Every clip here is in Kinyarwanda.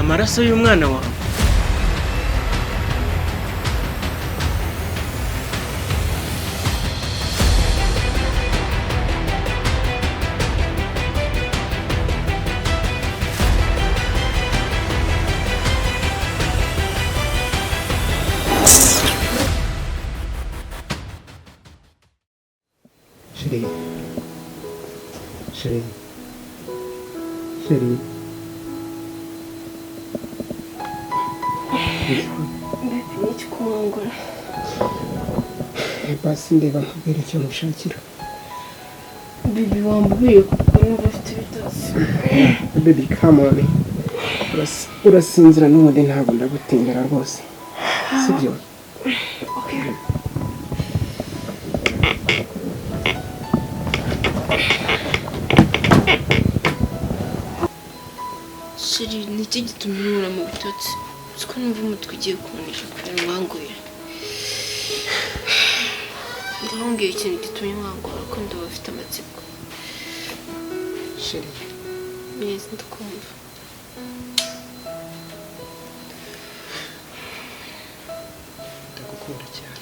Amaraso y'umwana wawe. Chérie, chérie, chérie. Baby, ni iki kumwangura? Basi ndeba nkubwire icyo mushakira. Baby, wambwiye kuko numva afite ibitotsi. Baby, come on. Urasinzira n'ubundi, ntabwo ndagutindira rwose. Sibyo? Okay. Chérie, ni iki gituma uhora mu bitotsi? Siko numva umutwe ugiye kunisha kubera umwanguye. Ndababwira ikintu gitumye mwangura ko ndaba afite amatsiko. Chérie, Yes, ndakumva. Ndagukunda cyane.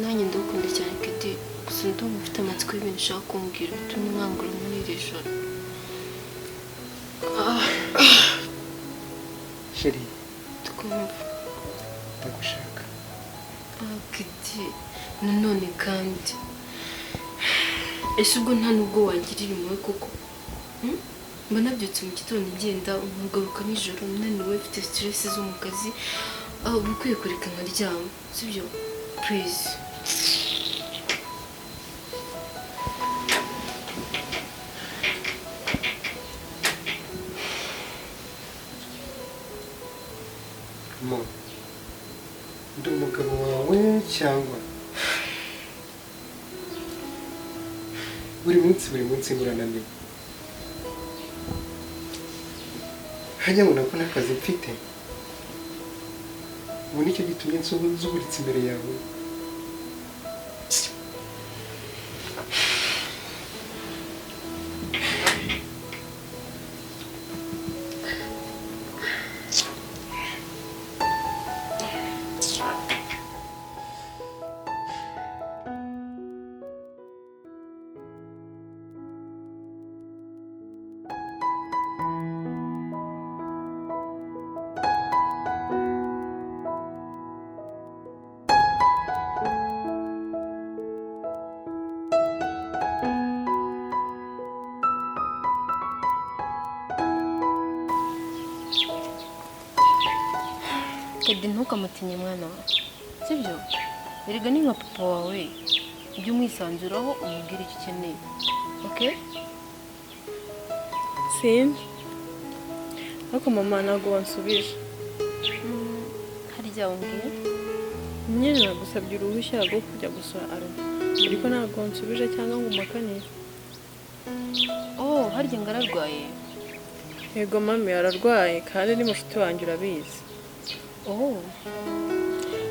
Nanjye ndagukunda cyane Kedi, gusa ndumva ufite amatsiko y'ibintu ushaka kumbwira bitumye mwangura muri iri joro. Ah, Chérie, ndakumva. Ndagushaka. Ah, Kedi, nanone kandi. Ese ubwo nta nubwo wangirira impuhwe koko? Hmm? Mba nabyutse mu gitondo ngenda nkagaruka nijoro naniwe, mfite stress zo mu kazi. Ah, uba ukwiye kureka nkaryama, sibyo? Please. Mo, ndi umugabo wawe cyangwa? Buri munsi, buri munsi ngurananiwe. Hajya ngo nako n'akazi mfite. Ubu nicyo gitumye nzuburitse imbere yawe. Kedi, ntukamutinye mwana wawe, sibyo? Erega ni nka papa wawe, ujye umwisanzuraho umubwire icyo ukeneye, okay? Sinzi, ariko mama ntabwo wansubije. Harya wambwiye? Nyine nagusabye uruhushya rwo kujya gusura Aruma, ariko ntabwo wansubije cyangwa ngo umpakanire. Oh, harya ngo ararwaye? Yego mami, ararwaye kandi ni mushuti wanjye, urabizi. Oh,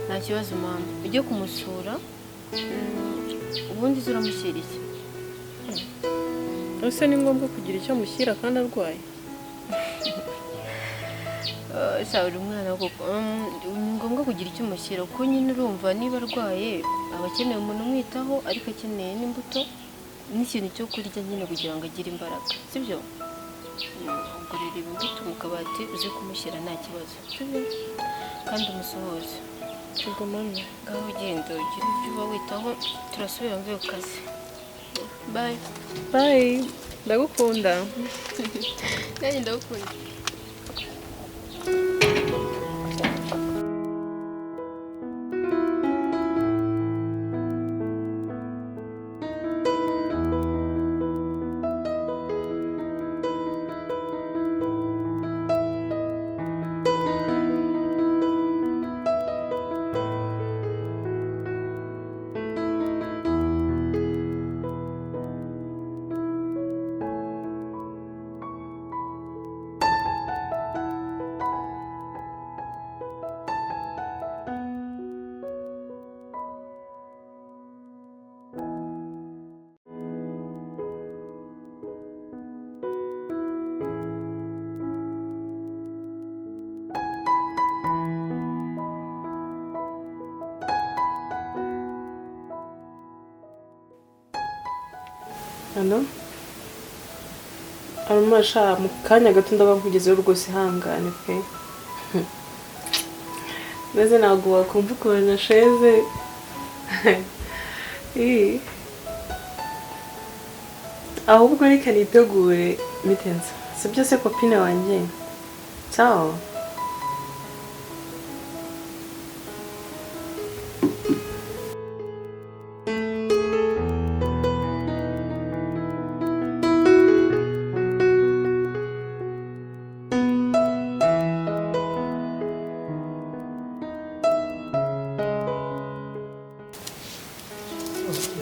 nta kibazo mama, ujye kumusura. Ubundi se uramushyira iki? Ese ni ngombwa kugira icyo mushyira kandi arwaye? Sha, uri umwana koko. Ni ngombwa kugira icyo umushyira kuko nyine urumva niba arwaye aba akeneye umuntu umwitaho, ariko akeneye n'imbuto n'ikintu cyo kurya nyine kugira ngo agire imbaraga, sibyo? Ubwo rero imbuto mu kabati uze kumushyira, nta kibazo, sibyo? Kandi umusuhuze. Yego mami. Ngaho ugenda ugire ibyo uba witaho, turasubira mvuye ku kazi. Bye. Bye, ndagukunda. Nanjye ndagukunda. Allo? Aruma sha, mu kanya gato ndaba nkugezeho rwose, ihangane pe. Mbese ntabwo wakumva ukuntu nasheze. Ii. Ahubwo reka nitegure mitenza, sibyo se copine wanjye? Ciao.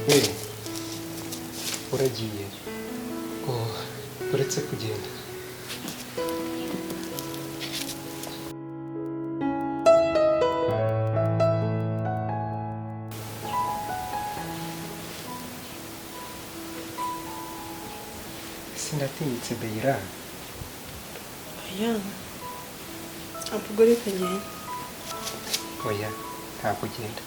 Be, uragiye? Oh, uretse kugenda. Sinatinyitse, Beyira. Oya, ahubwo reka ngende. Oya, ntabwo ugenda.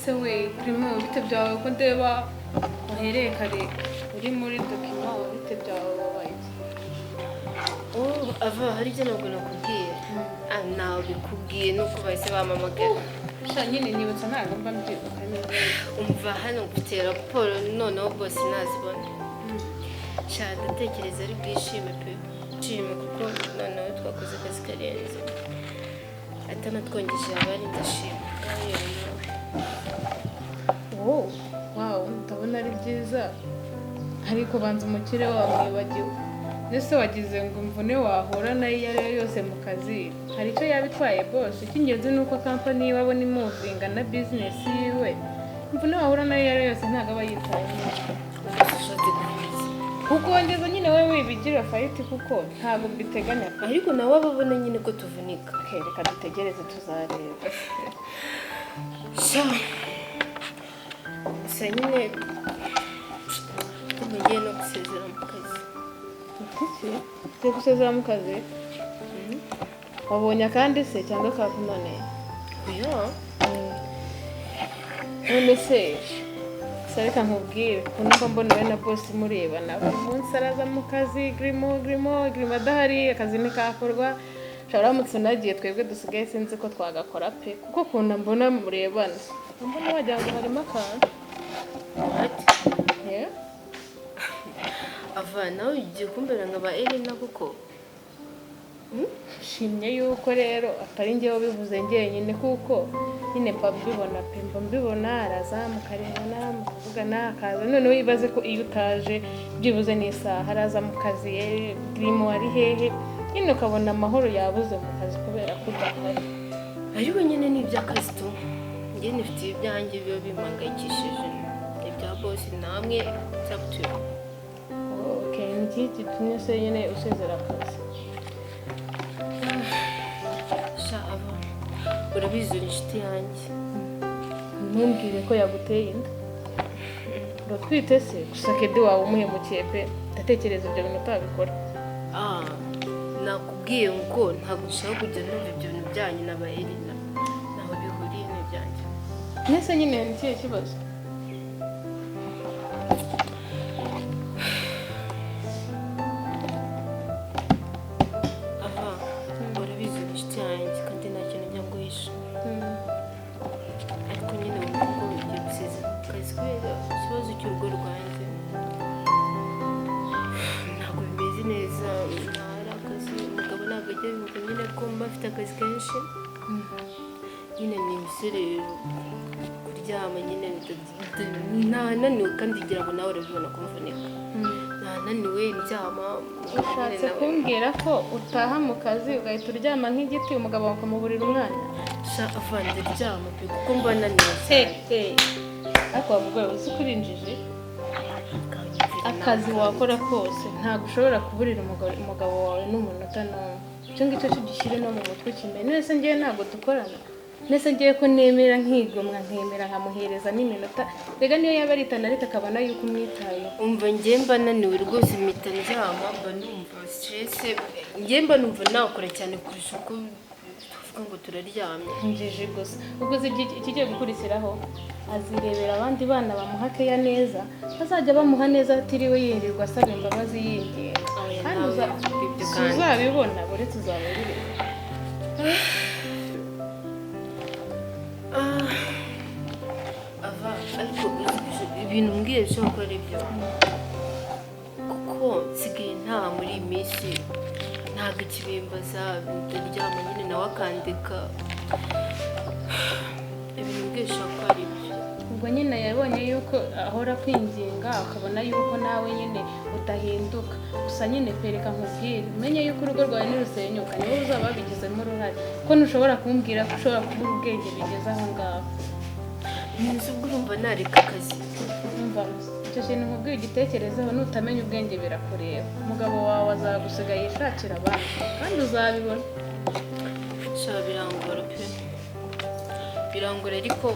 Se we Primo, bite byawe ko ndeba uhereye kare uri muri document? Bite byawe, wabaye iki? Oh, ava hari ibyo ntabwo nakubwiye. Ah, nabikubwiye nuko bahise bampamagara. Sha nyine nibutsa, ntabwo mba mbyibuka neza. Umva, hano mfite raporo, noneho bose nazibona. Sha, ndatekereza ari bwishime pe, nshime kuko noneho twakoze akazi karenze, atanatwongeje yaba ari ndashima. Ngaho nawe. Wow, wow, ndabona ari byiza, ariko banza umukire wamwibagiwe. Ese wagize ngo imvune wahura nayo iyo ari yo yose mu kazi hari icyo yaba itwaye boss? Icy'ingenzi ni uko company yiwe abona imuvinga na business yiwe. Imvune wahura nayo iyo ari yo yose ntabwo aba yitayeho. Ushatse kuvuga iki? Kukongeza nyine wowe wibigira fight, kuko ntabwo mbiteganya pe. Ariko nawe aba abona nyine ko tuvunika. Okay, reka dutegereze tuzareba. Sha, gusa nyine ndumva ngiye no gusezera mu kazi. Iki ugiye gusezera mu kazi? Wabonye akandi se cyangwa kakunaniye? Oya. None se gusa reka nkubwire ukuntu mba mbona wowe na boss murebana buri munsi. Araza mu kazi, Grimo, Grimo, Grimo, adahari akazi ntikakorwa. Ushobora uramutse unagiye twebwe dusigaye sinzi ko twagakora pe, kuko ukuntu mbona murebana mbona wagira ngo harimo akantu. What? Yeah. Ava, nawe ugiye kumbera nka ba Elena kuko? Nshimye yuko rero atari njyewe ubivuze njyenyine, kuko nyine mba mbibona pe, mba mbibona. Araza mukarebana, mukavugana, akaza. Noneho wibaze ko iyo utaje byibuze n'isaha, araza mu kazi ye, Grimo ari hehe? Nyine ukabona amahoro yabuze mu kazi kubera ko udahari. Ariko nyine ni iby'akazi tu, njye nifite ibyanjye biba bimpangayikishije, ibya boss namwe byabatuye. Okay, ni iki gitumye se nyine usezera akazi? Sha aba, urabizi uri inshuti yanjye. Ntumbwire ko yaguteye inda! Uratwite se? Gusa kedi wawe umuhemukiye pe, ndatekereza ibyo bintu utabikora. Ah, nakubwiye ngo ntabwo nshaka kujya numva ibyo bintu byanyu na ba Elena, ntaho bihuriye n'ibyanjye. Mwese nyine ni ikihe kibazo? Ava, urabizi uri inshuti yanjye kandi nta kintu njya nguhisha, ariko nyine wumva ko ugiye gusezera ku kazi kubera ikibazo cy'urugo rwanjye. Ntabwo bimeze neza, ntari akazi, umugabo ntabwo ajya yumva nyine ko mba mfite akazi kenshi. Nyine ni imiserero, kuryama nyine ntananiwe, kandi ngira ngo nawe urabibona ko mvunika, ntananiwe ndyama. Ushatse kumbwira ko utaha mu kazi ugahita uryama nk'igiti, umugabo wawe ukamuburira umwana? Sha ava, ndaryama pe, kuko mba naniwe cyane. Ariko wa mugore, uzi ko urinjije. Ukanyumvira Akazi nawe. wakora kose ntabwo ushobora kuburira umugabo wawe n'umunota n'umwe. Icyo ngicyo cyo gishyire no mu mutwe ukimenye. None se ngewe ntabwo dukorana? Nese ngiye ko nemera nkigomwa, nkemera nkamuhereza n'iminota, rega niyo yaba aritana ariko akabona yuko umwitayeho. Umva, njye mba naniwe rwose, mpita ndyama, mba numva stress, njye mba numva nakora cyane kurusha uko tuvuga ngo turaryamye. Injiji gusa. Ubwo uzi ikigiye gukurikiraho? Azirebera abandi bana bamuha keya neza, bazajya bamuha neza atiriwe yirirwa asaba imbabazi yinginga. Oya, kandi nawe ibyo si kandi. Uzabibona, uretse uzaba ubireba. Ava, ariko uzi ibintu mbwiye bishobora kuba ari byo, kuko nsigaye nta muri iyi minsi ntabwo ikibimbaza, ndaryama nyine nawe akandika. Ibintu mbwiye bishobora kuba ari byo. Ubwo nyine yabonye yuko ahora kwinginga, akabona yuko nawe nyine udahinduka. Gusa nyine pereka nkubwire, umenye yuko urugo rwawe nirusenyuka ni wowe uzaba wabigizemo uruhare, ko ntushobora kumbwira ko ushobora kubura ubwenge bigeze aho ngaho. Nzi ubwo urumva nareka akazi. Umva, icyo kintu nkubwiye ugitekerezeho. Nutamenya ubwenge birakureba. Umugabo wawe azagusiga yishakira abandi, kandi uzabibona. Sha, birangora pe, birangora, ariko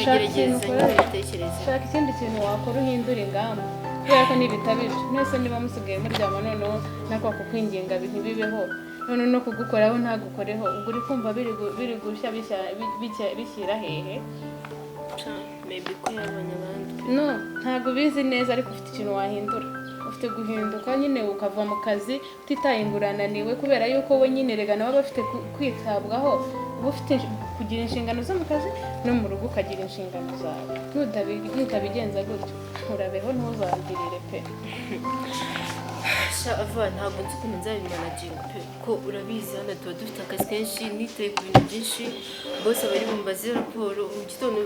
Shaka ikintu ndagerageza ukora. Nyine ibitekerezo. Shaka ikindi kintu wakora uhindura ingamba, kubera ko nibitaba ibyo, mwese niba musigaye muryama, noneho nako kukwinginga ntibibeho, none no kugukoraho ntagukoreho, ubwo uri kumva biri gushya bishyira hehe? Sha, maybe ko yabonye abandi. No, ntabwo ubizi neza, ariko ufite ikintu wahindura. Ufite guhinduka nyine ukava mu kazi utitaye ngo urananiwe, kubera yuko we nyine rega nawe aba afite kwitabwaho. Uba ufite kugira inshingano zo mu kazi no mu rugo, ukagira inshingano zawe. Nutabigenza gutyo, urabeho ntuzandirire pe. Sha ava, ntabwo nzi ukuntu nzabimanaginga pe, ko urabizi hano tuba dufite akazi kenshi, nitaye ku bintu byinshi, bose bari bumbaze raporo mu gitondo.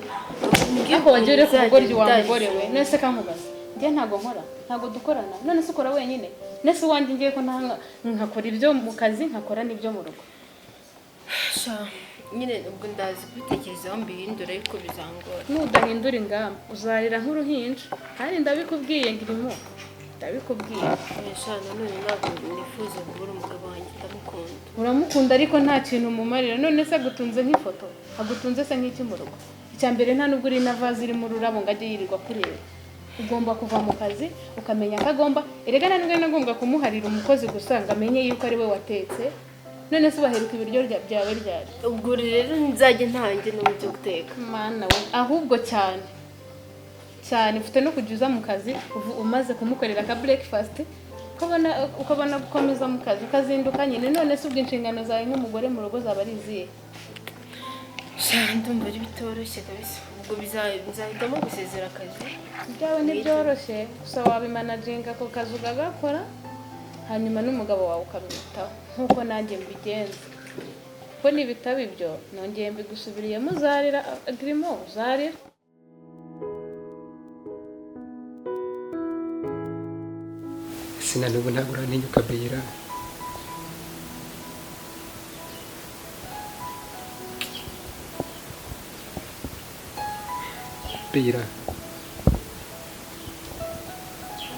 Ariko wagiye ureka ubugoryi wa mugore we? None se kankubaza, njye ntabwo nkora? Ntabwo dukorana? None se ukora wenyine? None se uwanjye ngiye ko nkakora ibyo mu kazi, nkakora n'ibyo mu rugo? Sha nyine ubwo ndazi kubitekerezaho mbihindura, ariko bizangora. Nudahindura ingamba uzarira nk'uruhinja, kandi ndabikubwiye, ngirimo ndabikubwiye. Oya sha, nanone ntabwo nifuza kubura umugabo wanjye, ndamukunda. Uramukunda ariko nta kintu umumarira. None se agutunze nk'ifoto? Agutunze se nk'iki mu rugo? Icya mbere, nta nubwo uri na vaze irimo ururabo ngo ajye yirirwa kureba. Ugomba kuva mu kazi ukamenya ko agomba, erega nta nubwo ari ngombwa kumuharira umukozi gusa ngo amenye yuko ari we watetse. None se ubaheruka ibiryo byawe ryari? Ubwo rero nzajya ntange no mu byo guteka. Mana we, ahubwo cyane cyane ufite no kujya uza mu kazi umaze kumukorera ka breakfast, ukabona gukomeza mu kazi, ukazinduka nyine. None se ubwo inshingano zawe nk'umugore mu rugo zaba ari izihe? Sha, ndumva ari bitoroshye kabisa. Ubwo nzahitamo gusezera akazi. Ibyawe ntibyoroshye, gusa wabimanaginga, ako kazi ukagakora, hanyuma n'umugabo wawe ukamwitaho nk'uko nanjye mbigenza, kuko nibitaba ibyo, nongeye mbigusubiriyemo, uzarira girimo, uzarira. Sina n'ubu ntabwo urantinyuka, Beyira. Beyira,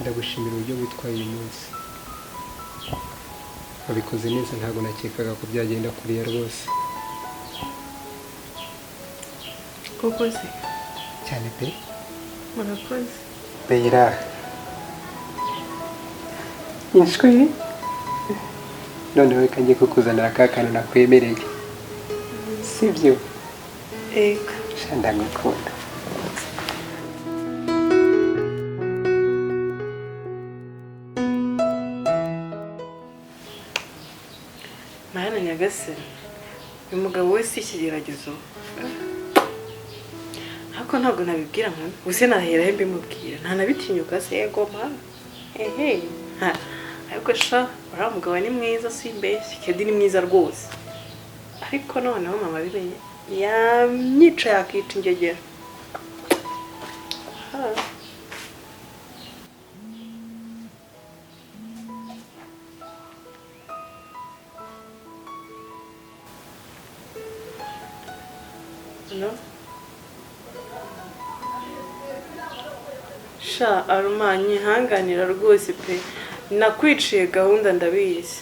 ndagushimira uburyo witwaye uyu munsi. Wabikoze neza, ntabwo nakekaga ko byagenda kuriya rwose. Koko se? Cyane pe. Murakoze. Beyira, inshwi, noneho reka njye kukuzanira ka kantu nakwemereye, sibyo? Ego. Sha, ndagukunda. Mana nyagasani, uyu mugabo we si ikigeragezo, ariko ntabwo nabibwira nkana ubuse nahera he mbimubwira? Ntanabitinyuka se? Yego mana, ehe ha. Ariko sha, uriya mugabo ni mwiza, simbeshye kedi, ni mwiza rwose, ariko noneho mama abimenye yamyica, yakica ingegera. Ha. No? Sha Aruma, nyihanganira rwose pe, nakwiciye gahunda ndabizi,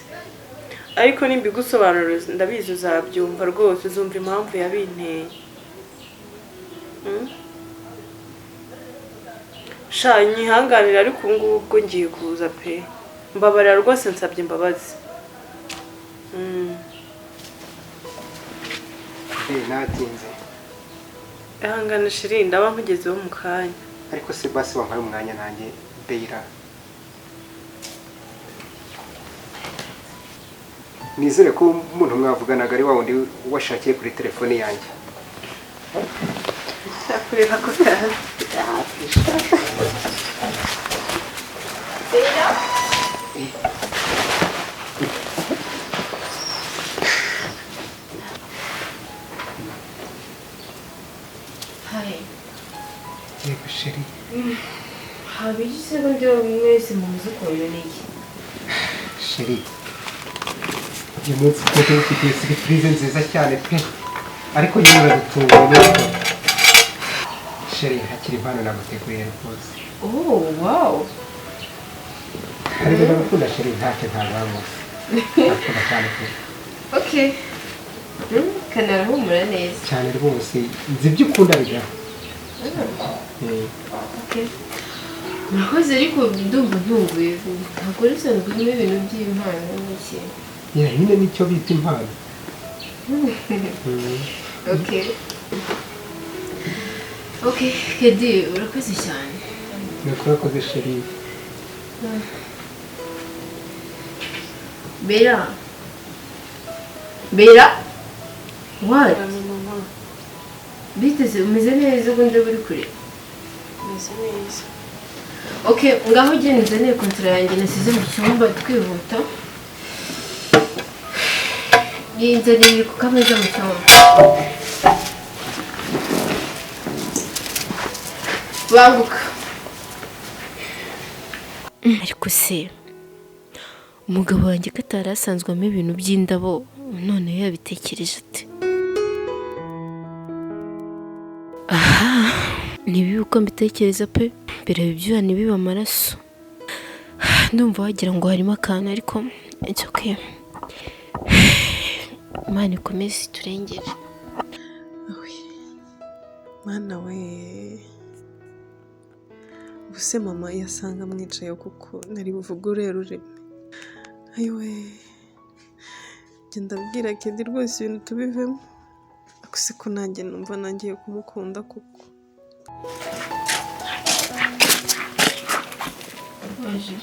Ariko nimbigusobanurira ndabizi uzabyumva rwose, uzumva impamvu yabinteye. Sha nyihanganira, ariko ubu ngubu ubwo ngiye kuza pe, mbabarira rwose, nsabye imbabazi. Natinze. Ihangane chéri, ndaba nkugezeho mu kanya. Ariko se basi wampaye umwanya nanjye Beyra. Nizere ko umuntu mwavuganaga ari wa wundi washakiye kuri telefone yanjye. Kureba ko kazi. Hi. Yego chéri. Haba iki se ko ndi mwese muzi ukuntu ni iki? Chéri, uyu munsi twari dufite surprise nziza cyane pe, ariko yewe uradutunguye neza. Chéri, hakiri impano naguteguriye rwose. Oh, wow. Ariko ndagukunda chéri, ntacyo ntabamo. Ndagukunda cyane pe. Okay. Kanarahumura neza. Cyane rwose, nzi ibyo ukunda bigaho. Okay. Murakoze, ariko ndumva ntunguye. Ntabwo rusanzwe urimo ibintu by'impano n'iki. Ya nyine nicyo bita impano. Okay. Okay, Kedi, urakoze cyane. Urakoze chéri. Bera. Bera. What? Biteze umeze neza ubundi uri kure. Umeze neza. Okay, ngaho ugenda uzane kontra yanjye nasize mu cyumba twihuta. Yinzanire ku kameza mu cyumba. Banguka. Ariko se umugabo wanjye ko atari asanzwemo ibintu by'indabo none yabitekereje ate? Aha, ni bibi uko mbitekereza pe, bireba ibyuya ntibibe amaraso. Ndumva wagira ngo harimo akantu, ariko it's okay. Imana ikomeze iturengere. Mana we, ubuse mama iyo asanga mwicaye kuko nari buvuge urerure. Ayiwe, genda abwira Kedi rwose ibintu tubivemo. Ariko se ko nanjye numva nangiye kumukunda kuko. Waje.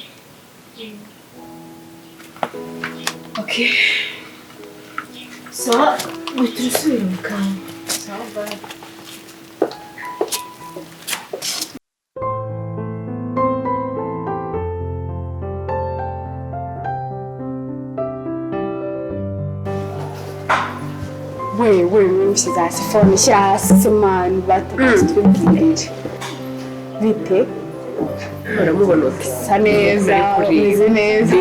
Okay. Sawa, uhita urasubira mu kanya. Sawa, bye. We mushyize hasi fone, shyira hasi mani, batubwirire bite? Uramubona ute? Sa neza, umeze neza.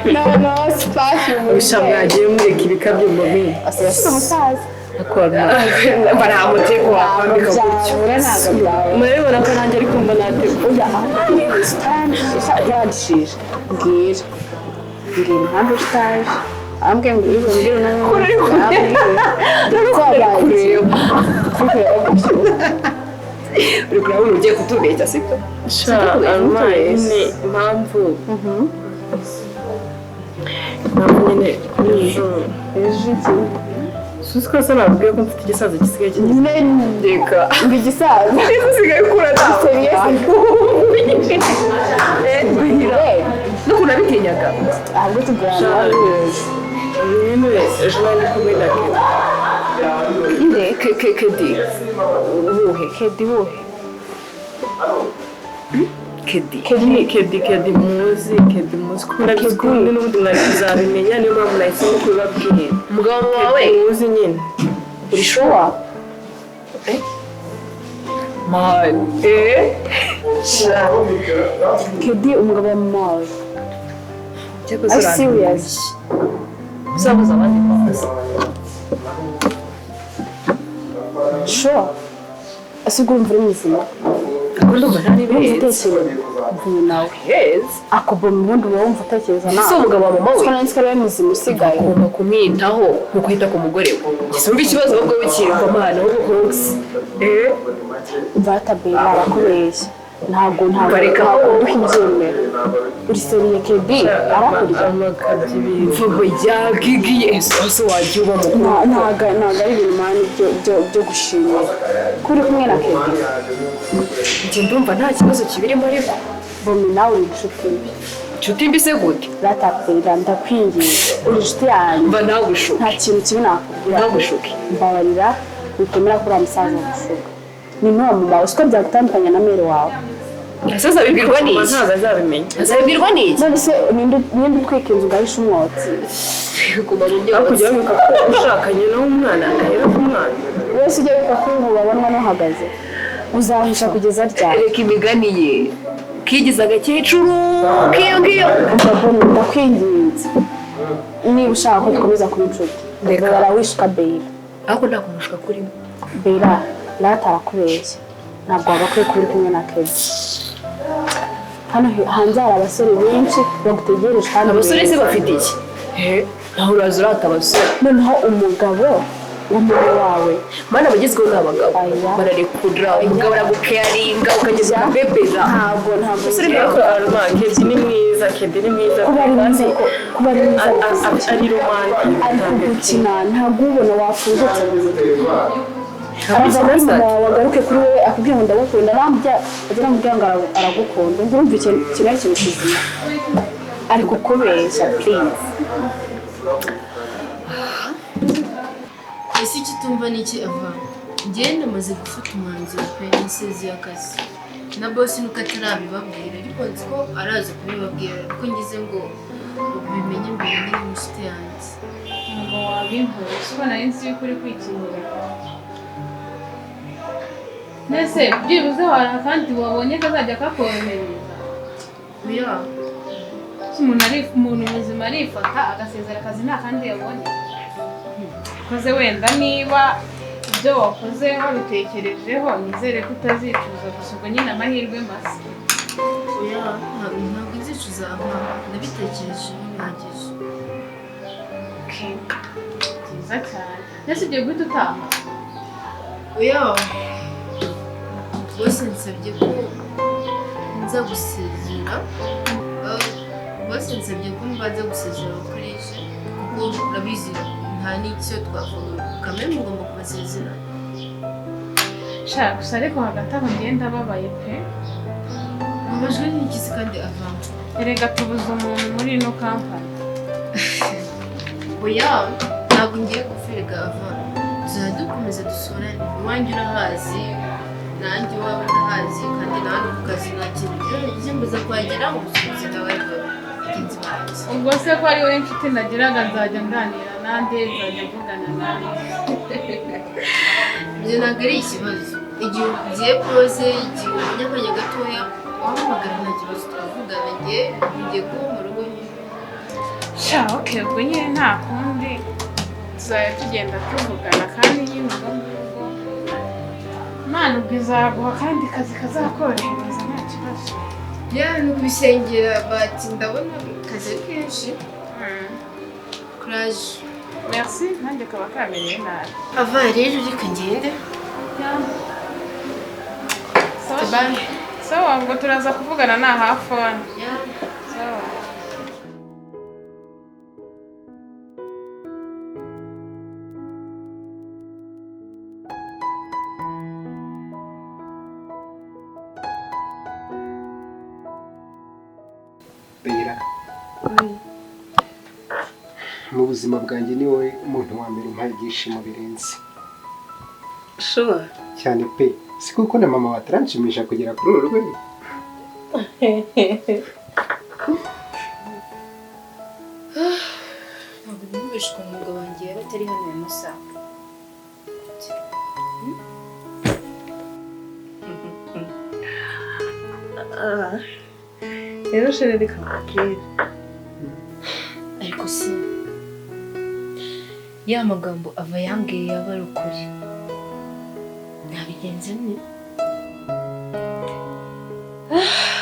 No splash. Ubusha mwagiye mureka ibikabyo mu bindi. Asigaye umusaza. Mba nta mutego wakwambika gutyo. Byabura ntabwo byabura. Murabibona ko nanjye ariko mba nateguye. Utaranshije mbwira mbwira impamvu utaje. Ambwiye ngo uri bumbwire nawe. Kureba. Uri kureba umuntu ugiye kutubeshya, sibyo? Sha, Arma, nyine impamvu nyine ejo Ejo iki? Suzi ko se nababwiye ko mfite igisaza gisigaye Nyine kineka. ngo igisaza Usigaye ukura. Serious? N'ukuntu nabitinyaga. Ahubwo tugurana wabibeshye. Nyine ejo nari ndi kumwe na Kedi. Inde? Kedi ubuhe? Kedi buhe? Kedi. Kedi, Kedi, Kedi muzi, Kedi muzi ko ndabizi ko n'ubundi mwari kuzabimenya, niyo mpamvu nahisemo kubibabwira. Umugabo wawe. Kedi muzi nyine. Uri sure? Man. Sha. Kedi umugabo wa mama wawe? Cyakoze Are you serious? Uzabuza abandi bazi. Sure? Ese ubwo urumva uri muzima? Akunda nta Utekereza mvuye nawe. Akoboma ubundi uba wumva utekereza nawe. Si umugabo wa mama we. Ko nari nzi ko ari we muzima usigaye. Agomba kumwitaho nkuko yita ku mugore we. Gisumva ikibazo ahubwo wikirirwa amahane ahubwo konsa. Mvatabera arakubeshya. Ntabwo Bareka ntabwo ndi kubyemera. Uri seriye Kedi arakurya. Mvugo yagigiye ese wagiye uba mukuru. Ntabwo ari ibintu mani byo gushimira. Ko uri kumwe na Kedi. Njye ndumva nta kibazo kibirimo ariko. Bomi nawe uri inshuti mbi. Inshuti mbi se gute? Ratapera ndakwinginze. Uri inshuti yanjye. Mba ntagushuke. Nta kintu kibi nakubwira. Ntagushuke. Mbabarira witemera kuri uriya musaza gushuka. Ni n'uwo mama usiko byagutandukanya na mere wawe. Ese azabibwirwa n'iki? Ntabwo azabimenya. Azabibwirwa n'iki? None se ninde utwika inzu ugahisha umwotsi? Guma mu Aho kujya myotsi. wibuka ko ushakanye n'umwana agahera ku mwana. Wese ujya wibuka ko ubu babonwa n'uhagaze. Uzahisha kugeza ryari? Reka imigani ye. Kigize agakecuru kiyo ngiyo. Umva Bomi ndakwinginze. Niba ushaka ko dukomeza kuba inshuti. Reka. Barawishuka Beyira. Ariko nta kumushuka kurimo. Beyira rata arakubeshya. Ntabwo wagakwiye kuba uri kumwe na Kedi. Hano hanze hari abasore benshi bagutegereje kandi Abasore se beza. bafite iki? Naho uraza urata abasore. Noneho umugabo w'umugore wawe Mana abagezweho ni abagabo. Aya. Bararekura, umugabo aragukeyaringa ukageza ukabebera. Ntabwo Abasore Ariko Arma Kedi ni mwiza, Kedi ni mwiza. kuba ari mwiza kuba ari mwiza Ari romantic. ari kugukina ntabwo ubona wafungutse araza kuri mama wawe agaruke kuri wowe akubwira ngo ndagukunda arambya agera amubwira ngo aragukunda ubwo urumva ikintu ari ikintu kizima ari kukubeshya please. Ese icyo utumva ni iki ava? Njyewe namaze gufata umwanzuro pe n'isezi y'akazi. Na bosi nuko atarabibabwira ariko nzi ko araza kubibabwira kuko ngize ngo ubimenye mbere nyine n'inshuti yanjye. Ntabwo wabinkora kuko nari nzi yuko uri kwikinira. Mbese byibuze hari akandi wabonye kazajya kakorohereza. Oya. Umuntu muzima arifata agasezera akazi nta kandi yabonye. Koze wenda niba ibyo wakoze wabitekerejeho nizere ko utazicuza gusa ubwo nyine amahirwe masa. Oya ntabwo nzicuza nabitekerejeho bihagije. Okay. Byiza cyane. Mbese ugiye guhita utaha? Oya. Bose nsabye ko nza gusezera. Bose nsabye ko mbanza gusezera kuri ejo kuko urabizi nta n'icyo twavuga kamere mugomba kubasezera. Sha gusa ariko hagati aho ngenda babaye pe. Babajwe n'iki se kandi ava? Erega tubuze umuntu muri ino kampani. Oya ntabwo ngiye gupfirega ava. Tuzajya dukomeza dusurane iwanjye urahazi nanjye iwawe ndahazi kandi nawe ku kazi nta kintu byimbuza kuhagera ngo usubize n'abandi bagenzi banjye. Ubwo se ko ari wowe inshuti nagiraga nzajya nganira nande nzajya mvugana nande. Ibyo ntabwo ari ikibazo. Igihe ugiye pose, igihe ubonye akanya gatoya wahamagara nta kibazo tukavugana njye ngiye kuba mu rugo nyine. Sha okay ubwo nyine nta kundi tuzajya tugenda tuvugana kandi nyine ubwo ngubwo Imana ubwo izaguha kandi kazi kazakorohereza nta kibazo. Ya ni ukubisengera bati ndabona akazi ari kenshi. Courage. Merci nanjye kaba kamereye nabi. Ava rero reka ngende. Sawa. Sawa ubwo turaza kuvugana na hafone. Sawa. Beyira. Mu buzima bwanjye ni wowe umuntu wa mbere umpaye ibyishimo birenze. Sure. Cyane pe. Si kuko na mama bataranshimisha kugera kuri uru rwego. Ntabwo niyumvisha ukuntu umugabo wanjye yaba atari hano uyu masaha. Rero shere reka nkubwire. Ariko si ya magambo ava yambwiye yaba ari ukuri. Nabigenza nte?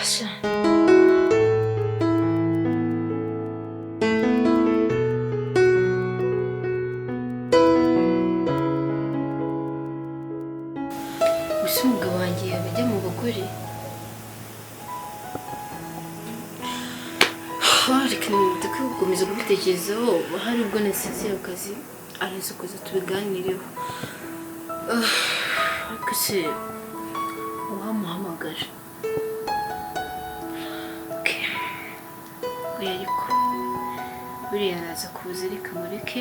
Sha. Gusa umugabo wanjye yaba ajya mu bagore? Reka ndeke gukomeza kubitekerezaho. Hari ubwo nasize akazi, araza kuza tubiganireho. Ariko se uwamuhamagara? Okay. Oya, ariko buriya araza kuza. Reka mureke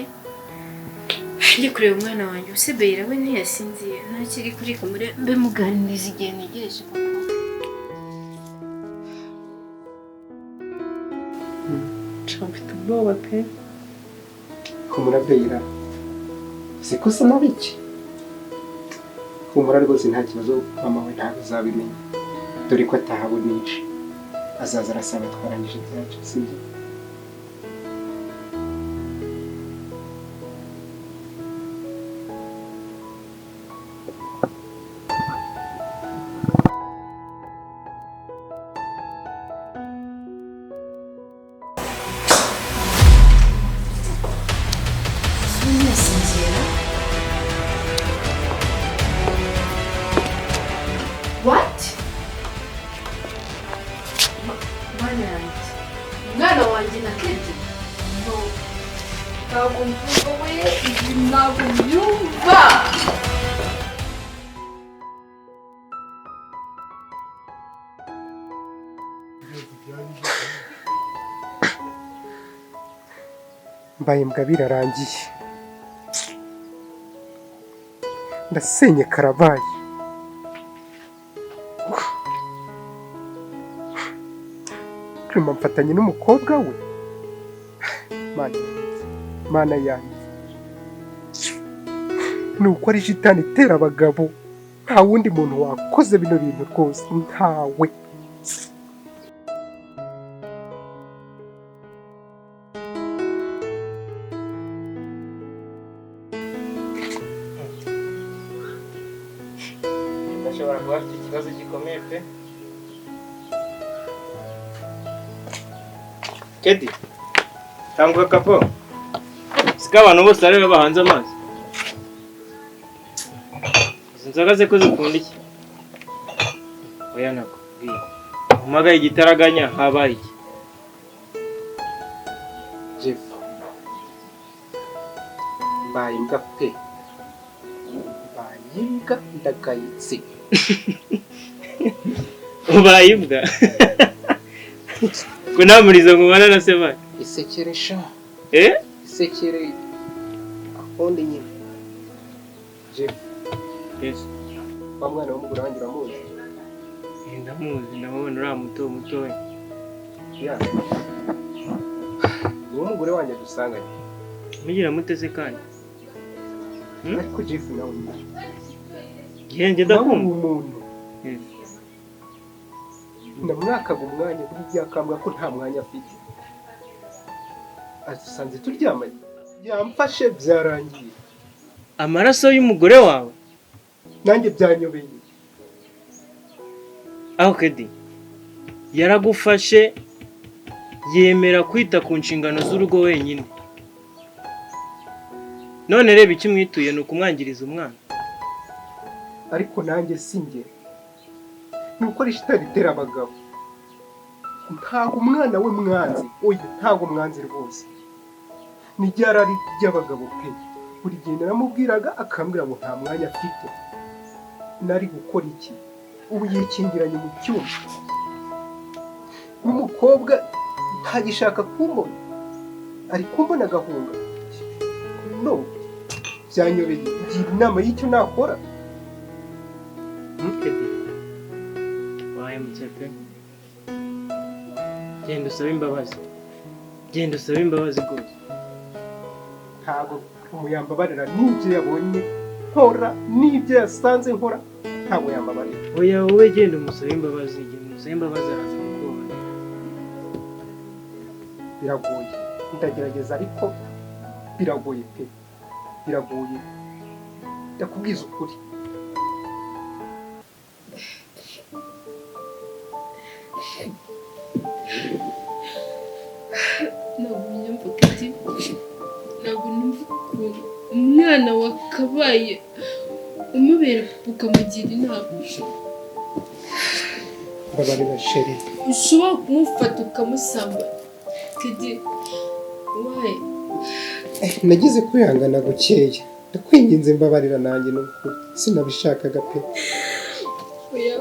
njye kureba umwana wanjye. Ubuse Beyira we ntiyasinziye? Ntakiri kuri kamure, mbe muganiriza igihe ntegereje papa. Nca mfite ubwoba pe. Humura Beyira, siko usa na bike. Humura rwose, nta kibazo, mama we ntabwo azabimenya, dore ko atahabonisha. Azaza arasanga twarangije ibyacu, sibyo? Ntiyasinzira? What? Mwana yanjye, umwana wanjye na Kedi? No, ntabwo mbyumva we, ibi ntabwo mbyumva. Mbaye mbwa, birarangiye, ndasenye, karabaye. Clement mfatanye n'umukobwa we. Mana yanjye, Mana yanjye, ni uko ari shitani itera abagabo. Nta wundi muntu wakoze bino bintu rwose, ntawe. Ashobora kuba afite ikibazo gikomeye pe. Kedi, kanguka kapo. Siko abantu bose ari bahanze amazi. Izi nzoga ze ko zikunda iki? Oya, nakubwiye. Umpamagaye igitaraganya, habaye iki? Jeff, mbaye imbwa pe, mbaye imbwa, ndagayitse. Ubaye imbwa? Ko nta murizo ngubana na se bana? Isekere sha. Eh? Isekere akundi nyine, Jeff. Yes. Wa mwana w'umugore wanjye uramuzi? Ndamuzi, ndamubona, uriya muto mutoya. Ya, ni umugore wanjye dusanganye. Mugira muteze kandi. Ariko Jeff, nawe nyine. Yenge, Nawe ndakumva. umuntu Yes. Ndamwakaga umwanya, buri gihe akambwira ko nta mwanya afite. Adusanze turyamanye, yamfashe, byarangiye. Amaraso y'umugore wawe? Nanjye byanyobeye. Aho Kedi yaragufashe, yemera kwita ku nshingano z'urugo wenyine, none reba icyo umwituye, ni ukumwangiriza umwana. Ariko nanjye si njye, ni uko ari shitani itera abagabo. Ntabwo umwana we mwanzi, oya, ntabwo mwanzi rwose. Ni ryarari ry'abagabo pe. Buri gihe naramubwiraga akambwira ngo nta mwanya afite. Nari gukora iki? Ubu yikingiranye mu cyumba n'umukobwa, ntagishaka kumbona, ari kumbona agahunga. No byanyobeye, ngira inama y'icyo nakora. Kedi, wahemutse pe. Genda usabe imbabazi, genda usabe imbabazi rwose. Ntabwo umuyambabarira n'ibyo yabonye nkora, n'ibyo yasanze nkora, ntabwo yambabarira. Oya, wowe genda umusabe imbabazi, genda umusabe imbabazi, araza kukubabarira. Biragoye, ndagerageza, ariko biragoye pe, biragoye, ndakubwiza ukuri. Ntabwo ubyumva Kedi, ntabwo numva ukuntu umwana wakabaye umubera ukamugira inama. Mbabarira chérie. Ushobora kumufata ukamusamba Kedi, wayi? Nagize kwihangana gukeya, ndakwinginze mbabarira, nanjye ni ukuri sinabishakaga pe. Oya.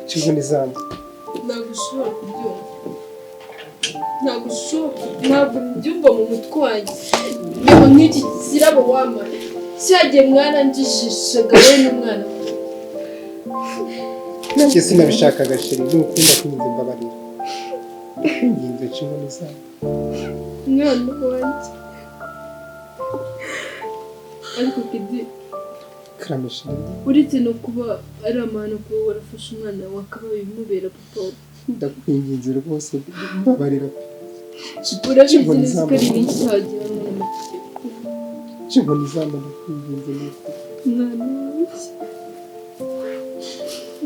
Kivuna izamba. Ntabwo ushobora kubyumva, ntabwo ushobora, ntabwo mbyumva mu mutwe wanjye. Reba nk'iki kirabo wamara cyagiye mwaranjijishaga wowe n'umwana wawe. Nanjye sinabishakaga chérie, ni ukuri ndakwinginze mbabarira, ndakwinginze kivuna izamba. Umwana wanjye, ariko Kedi, Karame chérie. Uretse no kuba ari amahano kuba warafashe umwana wakabaye umubera papa we. Ndakwinginze rwose mbabarira pe. Urabizi Kivuna neza ko izamba. ari icyaha gihanwa n'amategeko. Kivuna izamba, ndakwinginze ni ukuri. Umwana wanjye.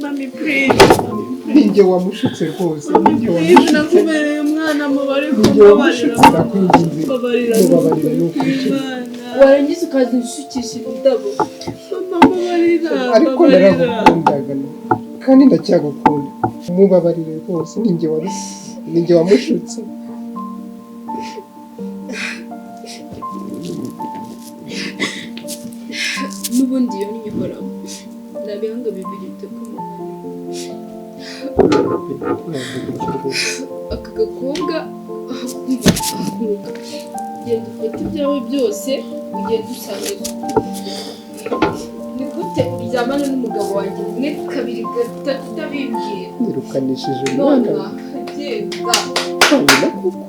Mami, please. Ninjye wamushutse rwose, ninjye Please, wamushutse. nakubereye umwana mubi ariko Ninjye mbabarira. wamushutse, ndakwinginze. Mbabarira. Mubabarira ni ukuri chérie. Imana. Warangiza ukaza unshukisha indabo. Mama, mbabarira. Ariko mbabarira. naragukundaga kandi ndacyagukunda, mubabarire rwose, ninjye wamushutse. N'ubundi iyo nyihoramo nta bihanga bibiri bitakumuhana. Aka gakobwa, haguruka, genda ufate ibyawe byose ugende usange. Ni gute uryamana n'umugabo wanjye rimwe, kabiri, gatatu utabimbwira? Nirukanishije umwana. Nonaha genda. Kabona koko.